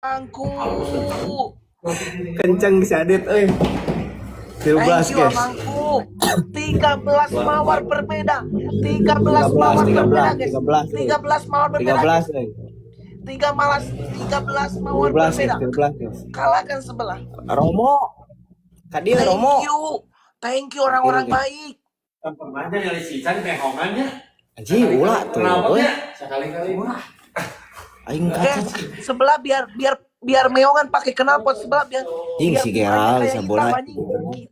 Abangku. Kenceng si Adit euy. 13 Thank you guys. abangku. 13 mawar berbeda. 13 mawar 13, berbeda, guys. 13, 13 mawar berbeda. 13 euy. 3 malas 13 mawar 13 guys, berbeda. 13 guys. Kalahkan sebelah. Romo. Ka dieu Thank Romo. you. Thank you orang-orang baik. Pemain nyari si Ican mehongannya. Anjing ulah tuh euy. Sekali-kali. Aing kaca. Guys, sebelah biar biar biar meongan pakai knalpot sebelah biar Anjing biar si mukanya Geral kayak bisa bola. hitam anjing.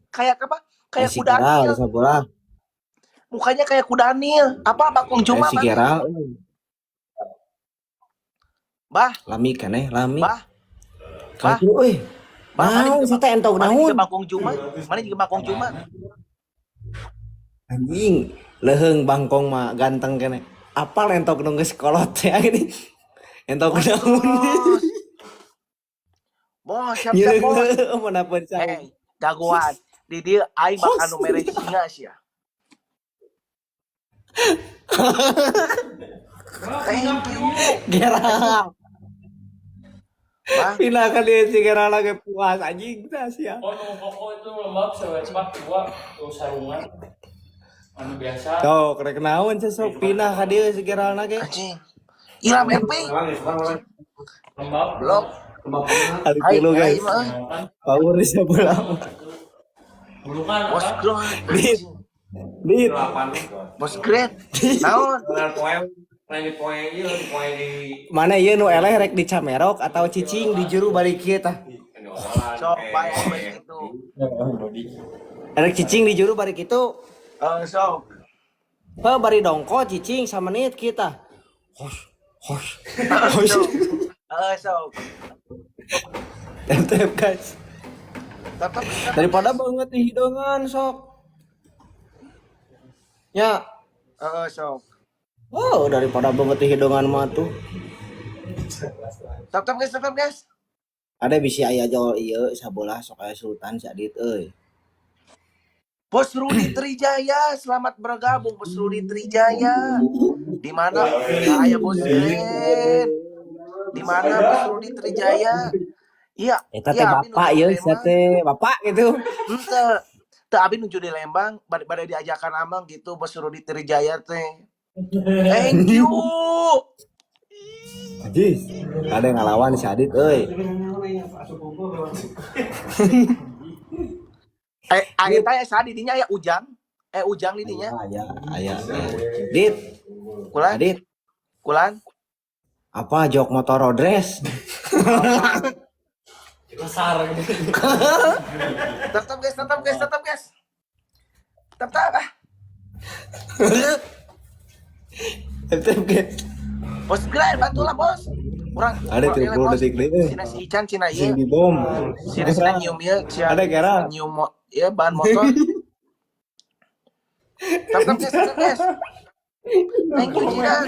Kayak apa? Kayak Si kuda Geral Nil. bisa bola. Mukanya kayak kuda Nil. Apa Bakung Juma, Si Bang? Geral euy. Bah, Lami keneh, lami. bah, bah. Kaju euy. Bah, mana Naon juga sih teh entog mana juga naon? Bakung Juma? Mana juga Bakung Juma? Anjing, leuheung bangkong mah ganteng keneh. Apal entog nu geus kolot ya gini. Entog Bos, naon. bos. Bos, siap-siap Nyeureung bos. heueuh mana pun Hey, jagoan. Di dia aing bakal nu mere singa sia. Thank you. Geral. Bang, Pindah ka dieu si Geral lagi puas anjing tah sia. Oh, nu koko itu lembab sewek dua tuh sarungan. Anu biasa. Sok rek naon sih sok pindah ka dieu si Geral ge. anjing. Ilham RP. Lembab. Blok. Kali Aing tilu guys. aing mah. Kan Power di sebelah. bulukan Bos apa? Grand. Dit. Anjing. Dit. Bos Grand. Naon? Mana ieu nu eleh rek dicamerok atau cicing di juru balik kieu tah. Sok bae bae gitu. Rek cicing di juru balik itu. Eh, sok. Heuh bari dongko cicing samenit kita. Hos hos hos. Sok. Eh, sok. Tap tap guys. Tap tap tap. Daripada banget di hidangan sok. Ya. Eh, sok. Oh, daripada banget di hidangan mah tuh. Tap tap guys, tap tap guys. Ada bisi aya jol ieu sabolah sok aya sultan si Adit euy. Bos Rudi Trijaya, selamat bergabung Bos Rudi Trijaya. Di mana aya Bos Grand? Di mana Bos Rudi Trijaya? Iya, Eta teh iya abi bapak nuju ieu di sia Lembang. teh bapak gitu. Henteu. Teu abi nuju di Lembang, bade bade diajakan amang gitu Bos Rudi Trijaya teh. Thank you. Ajis, ada yang ngalawan si Adit euy. Eh, aya teh saha di dinya aya Ujang. Eh Ujang di dinya. Aya, aya, aya. Dit, Kulan, Adit, kulan. apa jok motor rodres? Besar gitu. Tap tap guys, tap tap guys, tap tap guys. Tap tap ah. Tap tap guys. Bos Grand, bantulah bos. Urang Ada urang 30 bos. detik deui. Sina si Ican cina Sing ieu. di bom. Sina sina nyium ieu, sia Ada Gerald. nyium ieu bahan motor. Tap tap guys, tap tap guys. Thank you Jidan.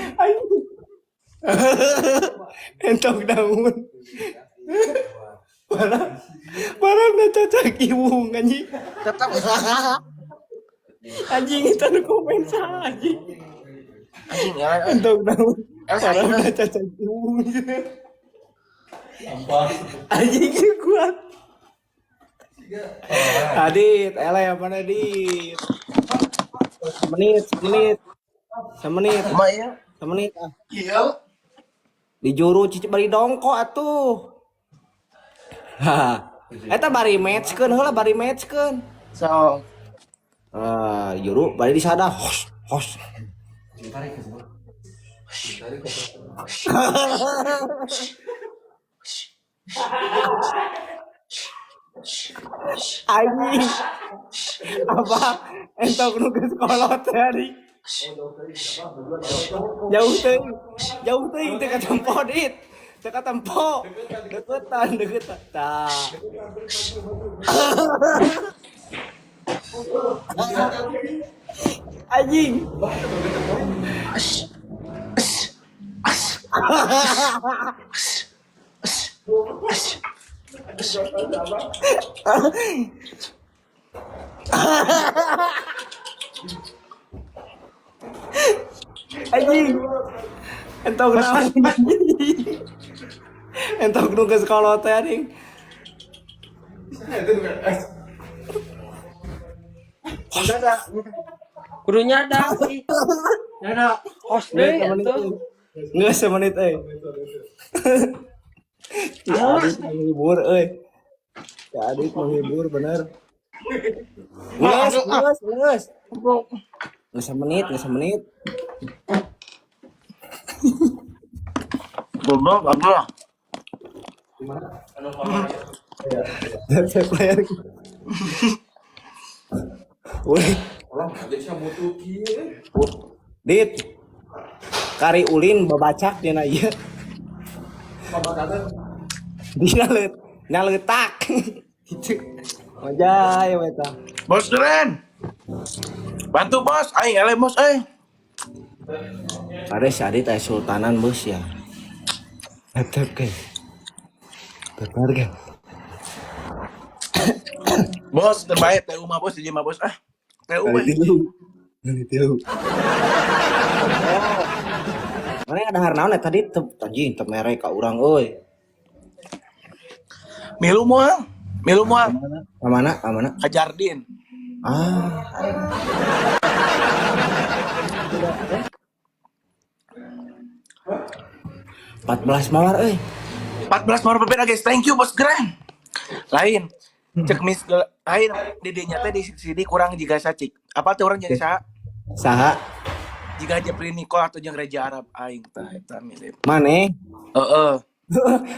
Entok daun. Barang barang na cacak iwung anjing. Tap tap guys. Anjing itu nu komen saha anjing. Anjing ya. Entok daun. Eh, Barang saya. na cacak iwung. Sampah. Anjing kuat. Adit, eleh mana Dit? Semenit, semenit. Semenit, Kumaha ieu? semenit ah. Iya. Di juru cici bari dongko atuh. Hah. Eta bari matchkeun heula bari matchkeun. So, Ah, juru bari disada hos hos. Anjing. Apa entok nu geus kolot teh anjing. Jauh teuing. Jauh teuing teu katempo dit. Teu katempo. Deketan, deketan. Tah. Anjing. Anjing. Entong naon anjing. Entok nu geus kolot teh anjing. Kudu nyadar ih. Nyadar host deui atuh. Geus semenit euy. Si Adit menghibur euy. Si Adit menghibur bener. Geus, geus, geus. Geus semenit, geus semenit. Goblok, goblok. Anu kamari. Tap layar. Wih, Orang aja sih mutu kieu. Dit. Kari ulin babacak dina ieu. Dina leut, nyaleutak. Gitu. Wajah ya eta. Bos keren. Bantu bos, aing eleh bos euy. Kade si Adit aya sultanan bos ya. Tap tap guys. Tap guys. Bos terbaik TU mah bos jadi mah bos ah. TU Kali we. tilu. Kali tilu. Mana ada naon ya tadi teu anjing teu mere ka urang euy. Milu moal. Milu moal. Ka mana? Ka mana? Ka Jardin. Ah, aing. 14 mawar euy. 14 mawar berbeda guys. Thank you bos keren. Lain. Cek mis lain didinya teh di sini kurang jiga sacik. Apa tuh orang jiga saha? Saha? Jiga Jepri Nicole atau jeung Reja Arab aing tah eta mirip. Maneh? Heeh.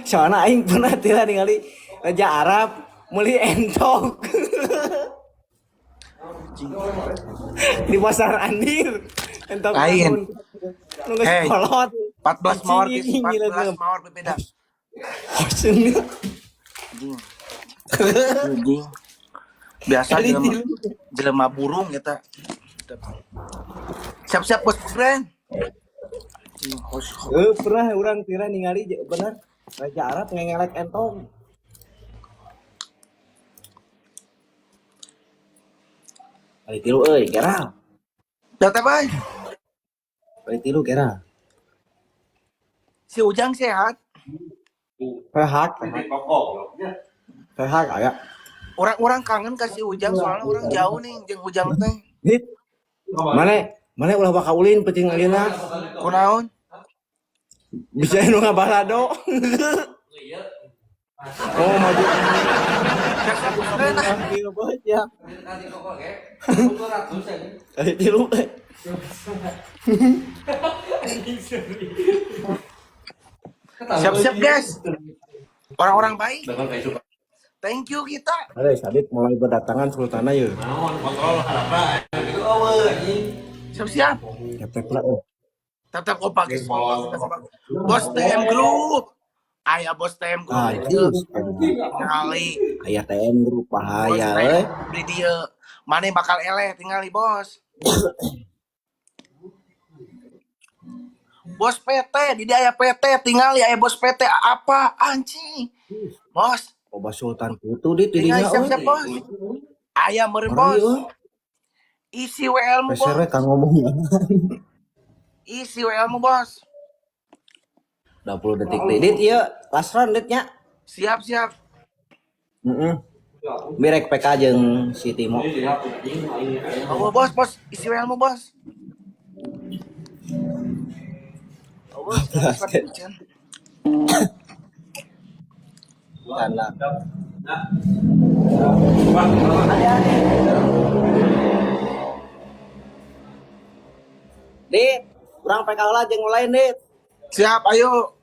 Soalnya aing pernah tila ningali Raja Arab meuli entok di pasar Andir. Entok Lain. Nu geus Hey. kolot. 14 mawar guys, Anjing, gila, 14 mawar berbeda. Anjing. Anjing. Anjing. Biasa Kali jelema tilu. jelema burung eta. Siap-siap bos keren. Anjing, hos. Pernah orang tira ningali bener Raja Arab ngengelek entong. Kali tilu euy, geral. Data bay. Kali tilu geral. Si Ujang sehat. Sehat, sehat. Sehat aya. Orang-orang kangen ka si Ujang soalnya orang jauh nih jeung Ujang teh. Dit. Mane, mane ulah bakal ulin penting ayeuna. Kunaon? Bisa nu ngabalado. Oh, maju. Siap-siap bos keren ah. Tilu bos ya. Kali tilu. euy. Siap-siap guys. Orang-orang baik. Thank you kita. Ada Sadit mulai berdatangan sultana yeuh. Siap-siap. Tap lah. euy. Tetap kompak guys. Bos TM Group. Aya bos TM Group. Ah, itu. Tingali. Aya TM Group Bos bahaya TM euy. Group di dieu. Mane bakal eleh tingali bos. Bos PT, di dia aya PT, tingali aya bos PT apa anjing. Bos, Loba Sultan Putu dit tingali didinya siap-siap euy. bos. Aya meureun Ngeri bos. euy. Isi WL mu bos. Peser we kang ngomong. Isi WL mu bos. 20 detik deui. Dit ieu last round dit nya. Siap siap. Heeh. Mirek PK jeung si Timo. Oh, bos, bos, isi WL mu bos. Oh, bos, Tanda. Dit, urang PK lah jeung lain dit. Siap, ayo.